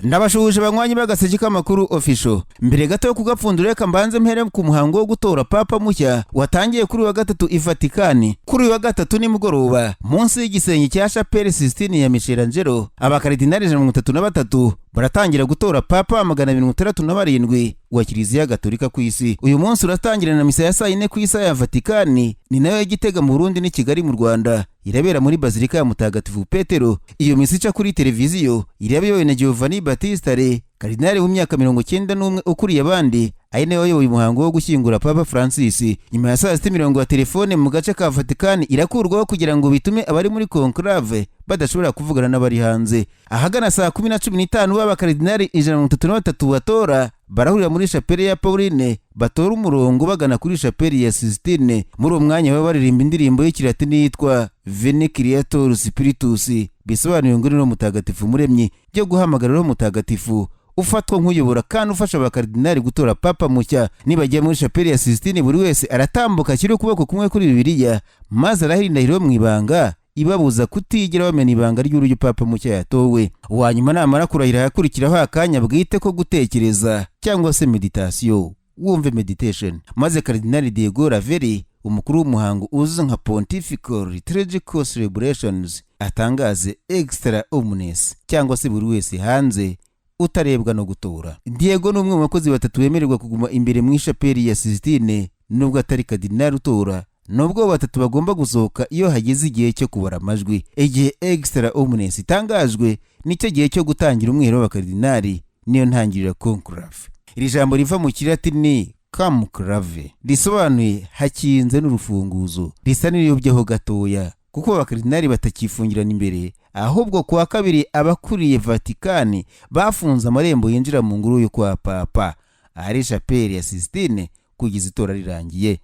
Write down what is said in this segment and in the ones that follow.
Ndabashuhuje banywanyi b'Agaseke k'Amakuru Official. Mbere gato yo kugapfundura, reka mbanze mpere ku muhango wo gutora papa mushya watangiye kuri uyu wa gatatu i Vatikani. Kuri uyu wa gatatu nimugoroba, munsi y'igisenge cya Chapelle Sistine ya Michelangelo, abakaridinali 133 baratangira gutora papa wa 267 wa Kiliziya Gatolika ku isi. Uyu munsi uratangira na misa ya saa 4 ku isaha ya Vatikani, ni nayo ya Gitega mu Burundi n'i Kigali mu Rwanda. Irabera muri Bazilika ya Mutagatifu Petero. Iyo misa ica kuri televiziyo iraba iyobowe na Giovanni Battista Re, karidinali w'imyaka 91 ukuriye abandi, ari nawe wayoboye umuhango wo gushyingura Papa Francis. Nyuma ya saa 6, imirongo ya telefone mu gace ka Vatikani irakurwaho kugira ngo bitume abari muri conclave badashobora kuvugana n'abari hanze. Ahagana saa 10:15, b'abakaridinali 133 batora barahurira muri chapelle ya Pauline, batora umurongo bagana kuri chapelle ya Sistine. Muri uwo mwanya baba baririmba indirimbo y'Ikilatini yitwa Veni Creator Spiritus, bisobanuye ngo ni Mutagatifu Muremyi, byo guhamagara Roho Mutagatifu ufatwa nk'uyobora kandi ufasha abakaridinali gutora papa mushya. Nibajya muri chapelle ya Sistine, buri wese aratambuka ashyira ukuboko kumwe kuri Bibiliya, maze arahira indahiro mu ibanga ibabuza kutigera bamena ibanga ry'uburyo papa mushya yatowe. Uwa nyuma namara kurahira, hakurikiraho akanya bwite ko gutekereza cyangwa se méditation, wumve meditation, maze Karidinali Diego Ravelli, umukuru w'umuhango uzwi nka Pontifical Liturgical Celebrations, atangaze "Extra omnes", cyangwa se buri wese hanze utarebwa no gutora. Diego ni umwe mu bakozi batatu bemererwa kuguma imbere mu ishapeli ya Sistine nubwo atari karidinali utora. Nubwo batatu bagomba gusohoka iyo hageze igihe cyo kubara amajwi. Igihe "Extra omnes" itangajwe, nicyo gihe cyo gutangira umwiherero w'abakaridinali, niyo ntangiriro ya conclave. Iri jambo riva mu Kilatini "cum clave", risobanuye hakinze n'urufunguzo, risa n'iriyobyeho gatoya kuko abakaridinali batakifungirana imbere, ahubwo kuwa kabiri abakuriye Vatikani bafunze amarembo yinjira mu ngoro yo kwa papa ahari chapelle ya Sistine kugeza itora rirangiye.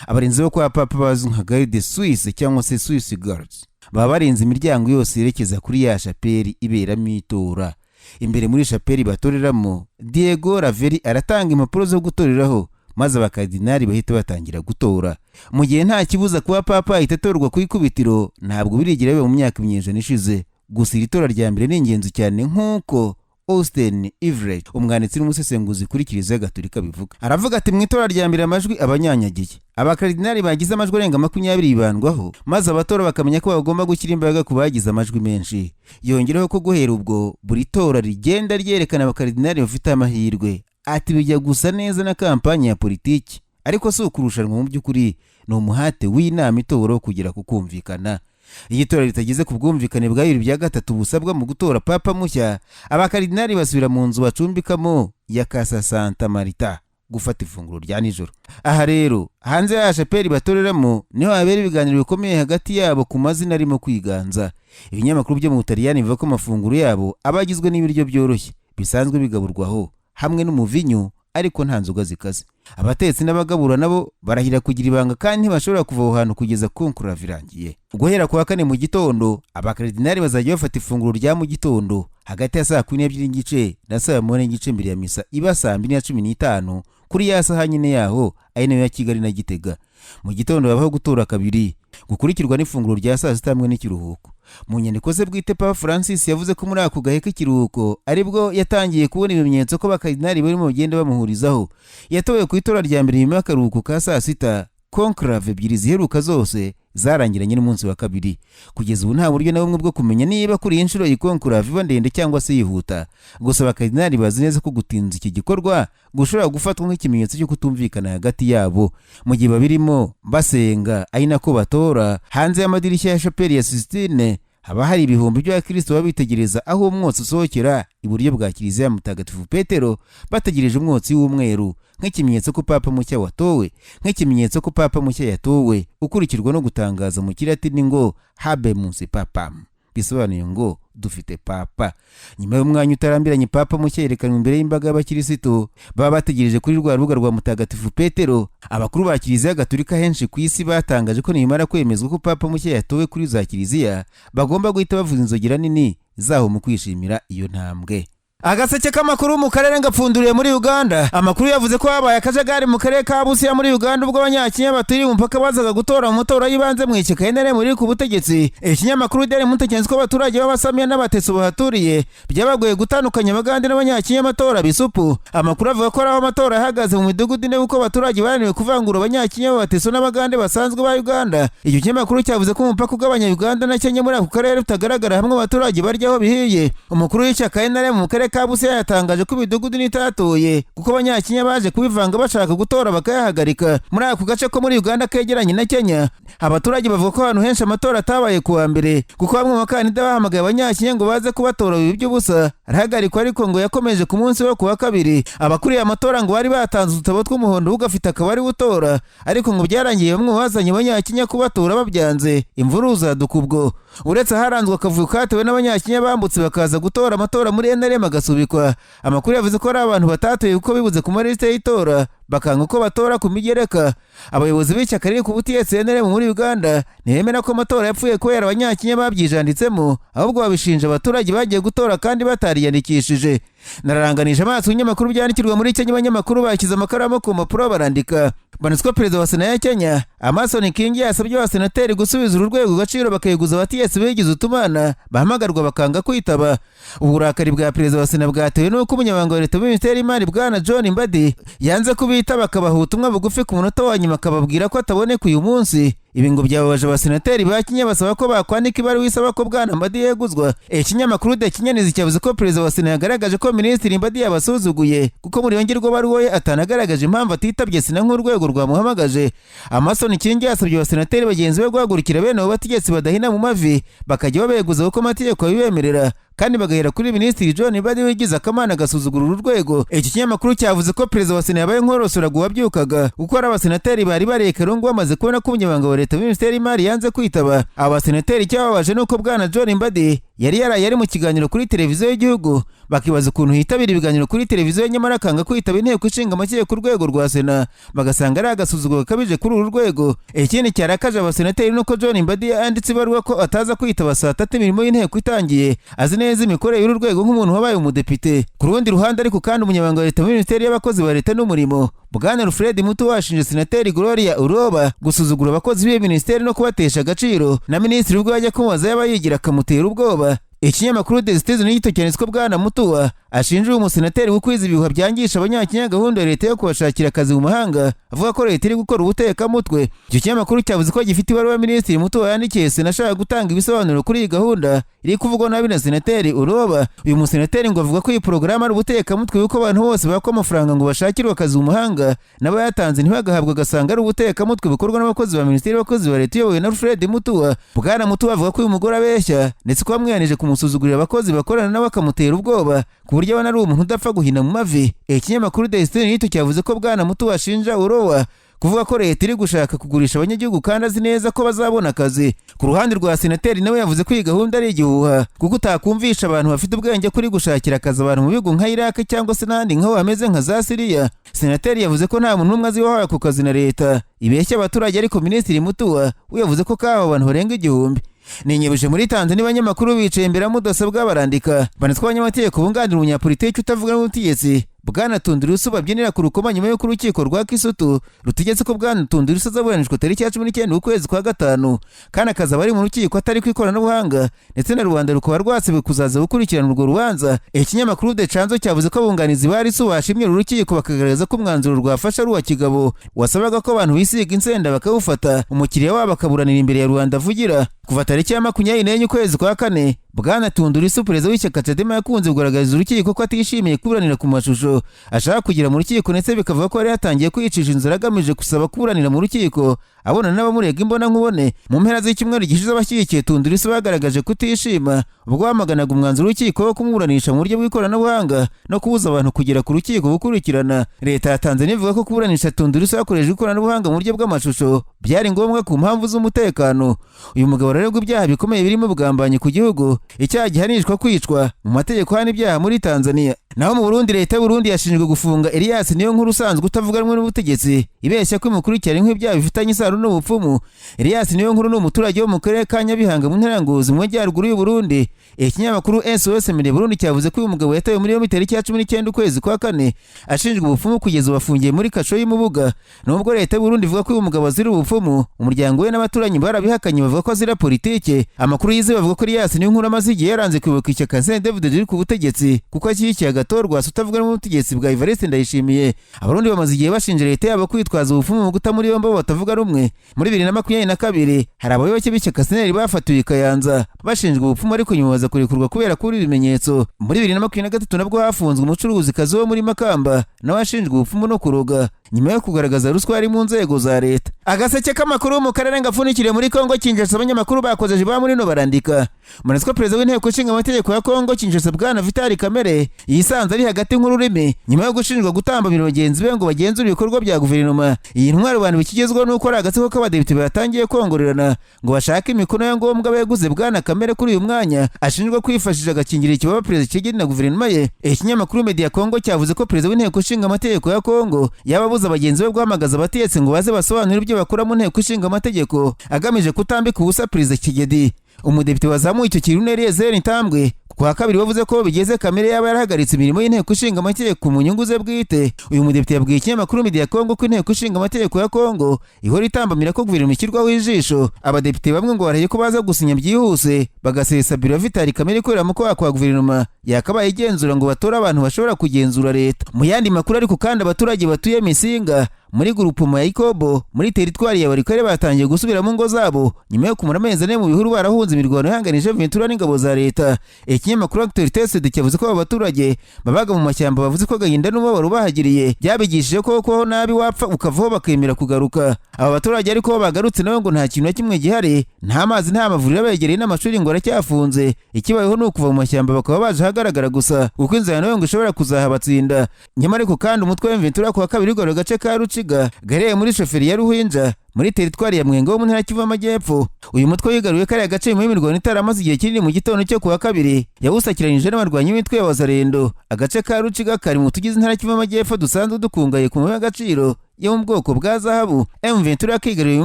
Abarinzi bo kwa papa bazwi nka Garde Suisse cyangwa se Swiss Guards baba barinze imiryango yose yerekeza kuri ya chapelle iberamo itora. Imbere muri chapelle batoreramo, Diego Ravelli aratanga impapuro zo gutoreraho, maze abakardinali bahita batangira gutora. Mu gihe nta kibuza kuba papa ahita atorwa ku ikubitiro, ntabwo birigera biba mu myaka ibinyejana ishize. Gusa iri tora rya mbere ni ingenzi cyane, nk'uko Austin Ivereigh, umwanditsi n'umusesenguzi kuri Kiliziya Gatolika, bivuga. Aravuga ati: "Mu itora rya mbere amajwi aba anyanyagiye. Abakaridinali bagize amajwi arenga 20 bibandwaho, maze abatora bakamenya ko bagomba gushyira imbaraga ku bagize amajwi menshi." Yongeraho ko guhera ubwo buri tora rigenda ryerekana abakaridinali bafite amahirwe. Ati: "Bijya gusa neza na kampanye ya politiki, ariko si ukurushanwa. Mu by'ukuri ni umuhate w'inama itora wo kugera ku kumvikana." Iyo itora ritageze ku bwumvikane bwa bibiri bya gatatu busabwa mu gutora papa mushya, abakaridinali basubira mu nzu bacumbikamo ya Casa Santa Marta gufata ifunguro rya nijoro. Aha rero hanze ya shapeli batoreramo niho habera ibiganiro bikomeye hagati yabo ku mazina arimo kwiganza. Ibinyamakuru byo mu Butaliyani bivuga ko amafunguro yabo aba agizwe n'ibiryo byoroshye bisanzwe bigaburwaho hamwe n'umuvinyu, ariko nta nzoga zikaze. Abatetsi n'abagabura nabo barahira kugira ibanga kandi ntibashobora kuva aho hantu kugeza conclave irangiye. Guhera ku wa kane mu gitondo, abakaridinali bazajya bafata ifunguro rya mu gitondo hagati ya saa 12:30 na saa 1:30, mbere ya misa iba saa 2:15 kuri ya saha nyine yaho, ari nayo ya Kigali na Gitega. Mu gitondo habaho gutora kabiri gukurikirwa n'ifunguro rya saa 6 hamwe n'ikiruhuko. Mu nyandiko ze bwite, Papa Francis yavuze ko muri ako gahe k'ikiruhuko aribwo yatangiye kubona ibimenyetso ko abakaridinali barimo bagenda bamuhurizaho. Yatowe ku itora rya mbere nyuma y'akaruhuko ka saa 6. Conclave ebyiri ziheruka zose zarangiranye n'umunsi wa kabiri. Kugeza ubu nta buryo na bumwe bwo kumenya niba kuri iyi nshuro iyi conclave iba ndende cyangwa se yihuta. Gusa abakaridinali bazi neza ko gutinza iki gikorwa gushobora gufatwa nk'ikimenyetso cyo kutumvikana hagati yabo. Mu gihe babirimo basenga ari nako batora, hanze y'amadirishya ya shapeli ya Sistine haba hari ibihumbi by'abakristo baba bitegereza aho umwotsi usohokera iburyo bwa Kiliziya ya Mutagatifu Petero, bategereje umwotsi w'umweru nk'ikimenyetso ko papa mushya watowe, nk'ikimenyetso ko papa mushya yatowe, ukurikirwa no gutangaza mu Kilatini ngo "Habemus papam", bisobanuye ngo dufite papa. Nyuma y'umwanya utarambiranye, papa mushya yerekanwa imbere y'imbaga y'abakirisitu baba bategereje kuri rwa rubuga rwa Mutagatifu Petero. Abakuru ba Kiliziya Gatolika henshi ku isi batangaje ko nibimara kwemezwa ko papa mushya yatowe kuri za kiliziya, bagomba guhita bavuza inzogera nini zaho mu kwishimira iyo ntambwe. Agaseke k'amakuru mu karere ngapfunduriye muri Uganda. Amakuru yavuze ko habaye akajagari mu karere ka Busia muri Uganda ubwo Abanyakenya baturiye umupaka bazaga gutora mu matora y'ibanze mu ishyaka NRM riri ku butegetsi. Ikinyamakuru Daily Monitor cyanditse ko abaturage b'Abasamiya n'Abateso bahaturiye byabagoye gutandukanya Abagande n'Abanyakenya amatora bisupu. Amakuru avuga ko ari aho amatora yahagaze mu midugudu ine kuko abaturage bananiwe kuvangura Abanyakenya b'Abateso n'Abagande basanzwe ba Uganda. Icyo kinyamakuru cyavuze ko umupaka ugabanya Uganda na Kenya muri ako karere utagaragara, hamwe abaturage barya aho bihiye. Umukuru w'ishyaka NRM mu karere ka Busia yatangaje ko imidugudu n'itatuye kuko Abanyakenya baje kubivanga bashaka gutora bakayahagarika. Muri ako gace ko muri Uganda kegeranye na Kenya, abaturage bavuga ko ahantu henshi amatora atabaye kuwa mbere kuko bamwe mu bakandida bahamagaye Abanyakenya ngo baze kubatora bibi by'ubusa, arahagarikwa, ariko ngo yakomeje ku munsi wo kuwa kabiri. Abakuriye amatora ngo bari batanze udutabo tw'umuhondo, ugafite akaba ari gutora, ariko ngo byarangiye bamwe mu bazanye Abanyakenya kubatora babyanze, imvururu zaduka ubwo. Uretse aharanzwe akavuyo katewe n'Abanyakenya bambutse bakaza gutora, amatora muri NRM agasubikwa, amakuru yavuze ko ari abantu batatuye kuko bibuze ku malisite y'itora, bakanga uko batora ku migereka. Abayobozi b'ishyaka riri ku butegetsi NRM muri Uganda ntibemera ko amatora yapfuye kubera Abanyakenya babyijanditsemo, ahubwo babishinja abaturage bagiye gutora kandi batariyandikishije. Nararanganije amaso ibinyamakuru byandikirwa muri Kenya, abanyamakuru bashyize amakaramu ku mpapuro barandika. Banditswe perezida wa Sena ya Kenya Amason Kingi yasabye abasenateri gusubiza uru rwego agaciro, bakayiguza abategetsi bigize utumana bahamagarwa bakanga kwitaba. Uburakari bwa perezida wa Sena bwatewe n'uko umunyamabanga wa leta muri minisiteri y'imari bwana John Mbadi yanze kubita, bakabaha ubutumwa bugufi ku munota wa nyuma akababwira ko ataboneka uyu munsi. Ibi ngo byababaje abasenateri ba Kenya, basaba ko bakwandika ibaruwa isaba ko bwana Mbadi yeguzwa. Ikinyamakuru The Kenyans cyavuze ko perezida wa Sena yagaragaje ko minisitiri Mbadi yabasuzuguye, kuko muri iyo baruwa ye atanagaragaje impamvu atitabye Sena nk'urwego rwamuhamagaje. Amason Kingi yasabye abasenateri bagenzi be guhagurukira bene abo bategetsi badahina mu mavi, bakajya babeguza kuko amategeko abibemerera, kandi bagahera kuri minisitiri John Mbadi wigize akamana agasuzugura uru rwego. Iki kinyamakuru cyavuze ko perezida wa Sena yabaye nk'uworosoraga uwabyukaga, kuko hari abasenateri bari bareye Karungu bamaze kubona ko umunyamabanga wa leta muri minisiteri y'imari yanze kwitaba. Aba basenateri icyababaje ni uko bwana John Mbadi yari yaraye ari mu kiganiro kuri televiziyo y'igihugu, bakibaza ukuntu yitabira ibiganiro kuri televiziyo nyamara akanga kwitaba inteko ishinga amategeko ku rwego rwa Sena, bagasanga ari agasuzuguro gakabije kuri uru rwego. Ikindi cyarakaje abasenateri ni uko John Mbadi yanditse ibaruwa ko ataza kwitaba saa 3 imirimo y'inteko itangiye, azi neza imikorere y'uru rwego nk'umuntu wabaye umudepite. Ku rundi ruhande ariko kandi, umunyamabanga wa leta muri minisiteri y'abakozi ba leta n'umurimo bwana Alfred Mutua washinje senateri Gloria Orwoba gusuzugura abakozi b'iyo minisiteri no kubatesha agaciro, na minisitiri ubwo yajya kumubaza yaba yigira akamutera ubwoba. Ikinyamakuru The Citizen gito cyanditswe bwana Mutua ashinja uyu musenateri gukwiza ibihuha byangisha Abanyakenya gahunda ya leta yo kubashakira akazi mu mahanga, avuga ko leta iri gukora ubutekamutwe. Icyo kinyamakuru cyavuze ko gifite ibaruwa minisitiri Mutua yandikiye Sena ashaka gutanga ibisobanuro kuri iyi gahunda iri kuvugwa nabi na senateri Orwoba. Uyu musenateri ngo avuga ko iyi porogaramu ari ubutekamutwe, kuko abantu bose bakwa amafaranga ngo bashakirwe akazi mu mahanga n'abayatanze ntibagahabwe, agasanga ari ubutekamutwe bukorwa n'abakozi ba minisiteri y'abakozi ba leta iyobowe na Alfred Mutua. Bwana Mutua avuga ko uyu mugore abeshya, ndetse ko bamwihanije kumusuzugurira abakozi bakorana nawe akamutera ubwoba, ku buryo abona ari umuntu udapfa guhina mu mavi. Ikinyamakuru The Citizen gito cyavuze ko bwana Mutua ashinja Orwoba kuvuga ko leta iri gushaka kugurisha abanyagihugu kandi azi neza ko bazabona akazi. Ku ruhande rwa senateri, nawe yavuze ko iyi gahunda ari igihuha, kuko utakumvisha abantu bafite ubwenge kuri gushakira akazi abantu mu bihugu nka Iraq cyangwa se n'ahandi nk'aho hameze nka za Siriya. Senateri yavuze ko nta muntu n'umwe azi wahawe ako kazi na leta ibeshya abaturage, ariko minisitiri Mutua we yavuze ko kahawe abantu barenga 1000. Ninyibuje muri Tanzania, abanyamakuru bicaye imbere ya mudasobwa barandika. Banitswe abanyamategeko bunganira umunyapolitiki utavuga n'ubutegetsi bwana Tundu Lissu babyinira ku rukoma nyuma y'uko urukiko rwa Kisutu rutegetse ko bwana Tundu Lissu azaburanishwa tariki ya 19 ukwezi kwa gatanu, kandi akazaba ari mu rukiko atari ku ikoranabuhanga, ndetse na rubanda rukaba rwasabwe kuzaza gukurikirana urwo rubanza. Ikinyamakuru The Chanzo cyavuze ko abunganizi ba Lissu bashimye uru rukiko, bakagaragaza ko umwanzuro rwafashe ari uwa kigabo wasabaga ko abantu bisiga insenda bakawufata, umukiriya wabo akaburanira imbere ya rubanda avugira. Kuva tariki ya 24 ukwezi kwa kane, bwana Tundu Lissu, perezida w'ishyaka Chadema, yakunze kugaragariza urukiko ko atishimiye kuburanira ku mashusho, ashaka kugera mu rukiko, ndetse bikavuga ko yari yatangiye kwicisha inzira agamije gusaba kuburanira mu rukiko abona n'abamurega imbona nkubone. Mu mpera z'icyumweru gishize, abashyigikiye Tundu Lissu bagaragaje kutishima ubwo bamaganaga umwanzuro w'urukiko wo kumuburanisha mu buryo bw'ikoranabuhanga no kubuza abantu kugera ku rukiko gukurikirana. Leta ya Tanzania ivuga ko kuburanisha Tundu Lissu hakoreshejwe ikoranabuhanga mu buryo bw'amashusho byari ngombwa ku mpamvu z'umutekano. Uyu mugabo araregwa ibyaha bikomeye birimo ubugambanyi ku gihugu, icyaha gihanishwa kwicwa mu mategeko hano ibyaha muri Tanzania. Naho mu Burundi, leta y'u Burundi yashinjwe gufunga Elias Niyonkuru usanzwe utavuga rumwe n'ubutegetsi, ibeshya ko imukurikirana nk'ibyaha bifitanye isano n'ubupfumu. Elias Niyonkuru ni umuturage wo mu karere ka Nyabihanga mu ntara ya Ngozi mu majyaruguru y'u Burundi. Ikinyamakuru SOS Media Burundi cyavuze ko uyu mugabo yatawe muri yombi tariki ya 19 ukwezi kwa kane ashinjwa ubupfumu, kugeza ubu afungiye muri kasho y'Imubuga. Nubwo leta y'u Burundi ivuga ko uyu mugabo azira ubupfumu, umuryango we n'abaturanyi barabihakanye, bavuga ko azira politike. Amakuru yizewe bavuga ko Elias Niyonkuru amaze igihe yaranze kwibuka ishyaka CNDD-FDD riri ku butegetsi, kuko ashyigikiye agatorwa utavuga n'ubutegetsi bwa Evariste Ndayishimiye. Abarundi bamaze igihe bashinja leta yabo kwitwaza ubupfumu mu guta muri yombi batavuga rumwe. Muri 2022 hari abayoboke b'ishyaka CNL bafatiwe i Kayanza bashinjwa ubupfumu, ariko nyuma baza kurekurwa kubera kubura ibimenyetso. Muri 2023 nabwo hafunzwe umucuruzi kazi wo muri Makamba nawe ashinjwa ubupfumu no kuroga, nyuma yo kugaragaza ruswa yari mu nzego za leta. Agaseke k'amakuru mu karere ngapfunikiriye muri Kongo Kinshasa. Abanyamakuru bakoze ba muri no barandika Monusco. Perezida w'inteko ishinga amategeko ya Kongo Kinshasa, bwana Vital Kamerhe, yisanze ari hagati nk'ururimi nyuma yo gushinjwa gutambamira bagenzi be ngo bagenzure ibikorwa bya guverinoma. Iyi ntwaro abantu bikigezweho nuko ari agatsiko k'abadepite batangiye kongorerana ngo bashake imikono ya ngombwa beguze bwana Kamerhe kuri uyu mwanya ashinjwa kwifashisha agakingira ikibaba perezida Tshisekedi na guverinoma ye. Ikinyamakuru Media Congo cyavuze ko perezida w'inteko ishinga amategeko ya Kongo yaba abuza bagenzi be guhamagaza abategetsi ngo baze basobanure ibyo bakora mu nteko ishinga amategeko, agamije kutambika ubusa perezida Tshisekedi. Umudepite wazamuye icyo kintu, Eliezer Ntambwe, ku wa kabiri wavuze ko bigeze Kamerhe yaba yarahagaritse imirimo y'inteko ishinga amategeko mu nyungu ze bwite. Uyu mudepite yabwiye ikinyamakuru Media Congo ko inteko ishinga amategeko ya Congo ihora itambamira ko guverinoma ishyirwaho ijisho. Abadepite bamwe ngo barahiye ko baza gusinya byihuse bagasesa biro ya Vital Kamerhe ikorera mu kwaha kwa guverinoma yakabaye igenzura, ngo batore abantu bashobora kugenzura leta. Mu yandi makuru ariko kandi, abaturage batuye Misinga muri groupement ya Ikobo muri teritwari ya Walikale batangiye gusubira mu ngo zabo nyuma yo kumara amezi 4 mu bihuru barahunze imirwano ihanganije Ventura n'ingabo za leta. Ikinyamakuru Actualité Sud cyavuze ko aba baturage babaga mu mashyamba bavuze ko agahinda n'umubabaro bahagiriye byabigishije ko kubaho nabi wapfa ukavaho, bakemera kugaruka. Aba baturage ariko bagarutse nabo ngo nta kintu na kimwe gihari, nta mazi, nta mavuriro abegereye, n'amashuri ngo aracyafunze. Ikibayeho ni ukuva mu mashyamba bakaba baje ahagaragara gusa, kuko inzara nayo ngo ishobora kuzahabatsinda. Nyamara ariko kandi umutwe wa Ventura ku wa kabiri ugarura agace ka Ruciga gaherereye muri chefferie ya Ruhinja muri teritwari ya Mwenga wo mu ntara Kivu y'Amajyepfo. Uyu mutwe wigaruye kariya gace nyuma y'imirwano itaramaze igihe kinini. Mu gitondo cyo ku wa kabiri yawusakiranyije n'abarwanyi b'imitwe ya Wazalendo. Agace ka Ruciga kari mu tugize intara Kivu y'Amajyepfo dusanzwe dukungahaye ku mabuye y'agaciro yo mu bwoko bwa zahabu. M23 yakigaruriye mu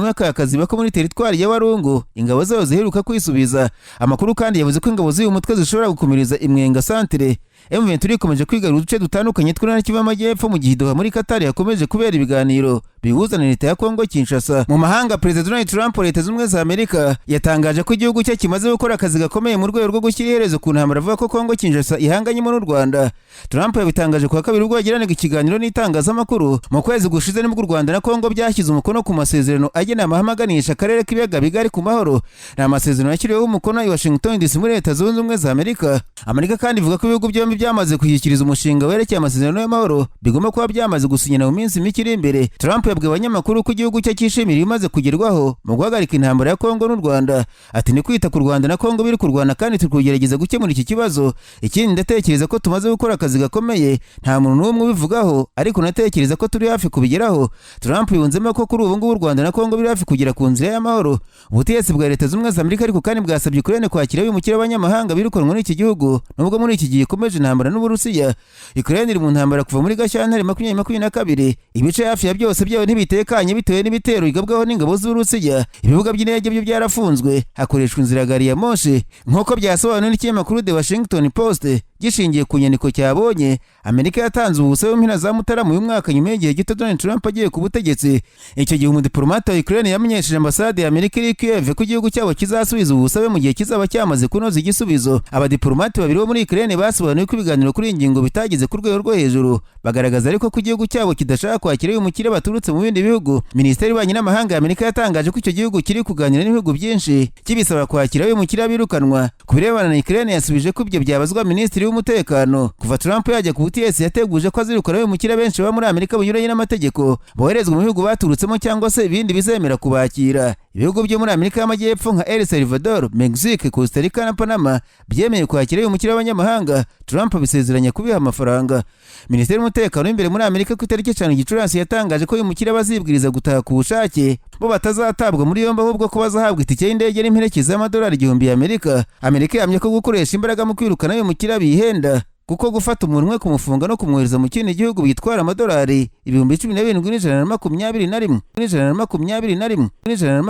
mwaka akaziba ko muri teritwari ya Walungu ingabo zayo ziheruka kwisubiza. Amakuru kandi yavuze ko ingabo z'uyu mutwe zishobora gukumiriza Imwenga santere. M23 ikomeje kwigarura uduce dutandukanye tw'intara Kivu y'Amajyepfo, mu gihe Doha muri Qatar yakomeje kubera ibiganiro bihuza na leta ya Kongo Kinshasa. Mu mahanga, Perezida Donald Trump wa Leta Zunze Ubumwe za Amerika yatangaje ko igihugu cye kimaze gukora akazi gakomeye mu rwego rwo gushyira iherezo ku ntambara avuga ko Kongo Kinshasa ihanganyemo n'u Rwanda. Trump yabitangaje ku wa kabiri ubwo yagiranaga ikiganiro n'itangazamakuru. Mu kwezi gushize nibwo u Rwanda na Kongo byashyize umukono ku masezerano agena amahame aganisha akarere k'ibiyaga bigari ku mahoro. Ni amasezerano yashyiriweho umukono i Washington DC muri Leta Zunze Ubumwe za Amerika. Amerika kandi ivuga ko ibihugu byombi byamaze gushyikiriza umushinga werekeye amasezerano y'amahoro bigomba kuba byamaze gusinyana mu minsi mike iri imbere. Trump yabwiye abanyamakuru ko igihugu cye cyishimira ibimaze kugerwaho mu guhagarika intambara ya Kongo n'u Rwanda. Ati: "Ni kwita ku Rwanda na Kongo biri kurwana, kandi turi kugerageza gukemura iki kibazo. Ikindi, ndatekereza ko tumaze gukora akazi gakomeye. Nta muntu n'umwe ubivugaho, ariko natekereza ko turi hafi kubigeraho." Trump yunzemo ko kuri ubu ngubu u Rwanda na Kongo biri hafi kugera ku nzira y'amahoro. Ubutegetsi bwa Leta Zunze Ubumwe za Amerika ariko kandi bwasabye Ukraine kwakira abimukira b'abanyamahanga birukanwa muri iki gihugu, nubwo muri iki gihe ikomeje intambara n'Uburusiya. Ukraine iri mu ntambara kuva muri Gashyantare 2022. Ibice hafi ya byose byayo ntibitekanye bitewe n'ibitero bigabwaho n'ingabo z'Uburusiya. Ibibuga by'indege byo byarafunzwe, hakoreshwa inzira ya gari ya moshi, nk'uko byasobanuwe n'ikinyamakuru The Washington Post gishingiye ku nyandiko cyabonye. Amerika yatanze ubusabe mu mpera za Mutarama uyu mwaka, nyuma y'igihe gito Donald Trump agiye ku butegetsi. Icyo gihe umudiplomate wa Ukraine yamenyesheje ambasade ya Amerika iri Kiev ko igihugu cyabo kizasubiza ubusabe mu gihe kizaba cyamaze kunoza igisubizo. Abadiplomate babiri bo muri Ukraine basobanuye ko ibiganiro kuri iyi ngingo bitageze ku rwego rwo hejuru, bagaragaza ariko ko igihugu cyabo kidashaka kwakira abimukira baturutse mu bindi bihugu. Minisiteri y'Ububanyi n'Amahanga ya Amerika yatangaje ko icyo gihugu kiri kuganira n'ibihugu byinshi kibisaba kwakira abimukira birukanwa. Ku birebana na Ukraine, yasubije ko ibyo byabazwa minisitiri w'umutekano. Kuva Trump yajya ku butegetsi, yateguje ko azirukana abimukira benshi baba muri Amerika bunyuranye n'amategeko, boherezwa mu bihugu baturutsemo cyangwa se ibindi bizemera kubakira. Ibihugu byo muri Amerika y'Amajyepfo nka El Salvador, Mexique, Costa Rica na Panama byemeye kwakira abimukira b'abanyamahanga, Trump abisezeranya kubiha amafaranga. Minisiteri y'Umutekano w'imbere muri Amerika ku itariki 5 Gicurasi yatangaje ko abimukira bazibwiriza gutaha ku bushake bo batazatabwa muri yombi, ahubwo ko bazahabwa itike y'indege n'imperekeza y'amadolari 1000 y'Amerika. Amerika ihamya ko gukoresha imbaraga mu kwirukana abimukira bihenda. Kuko gufata umuntu umwe, kumufunga no kumwohereza mu kindi gihugu bitwara amadolari 17,121, 121, 1.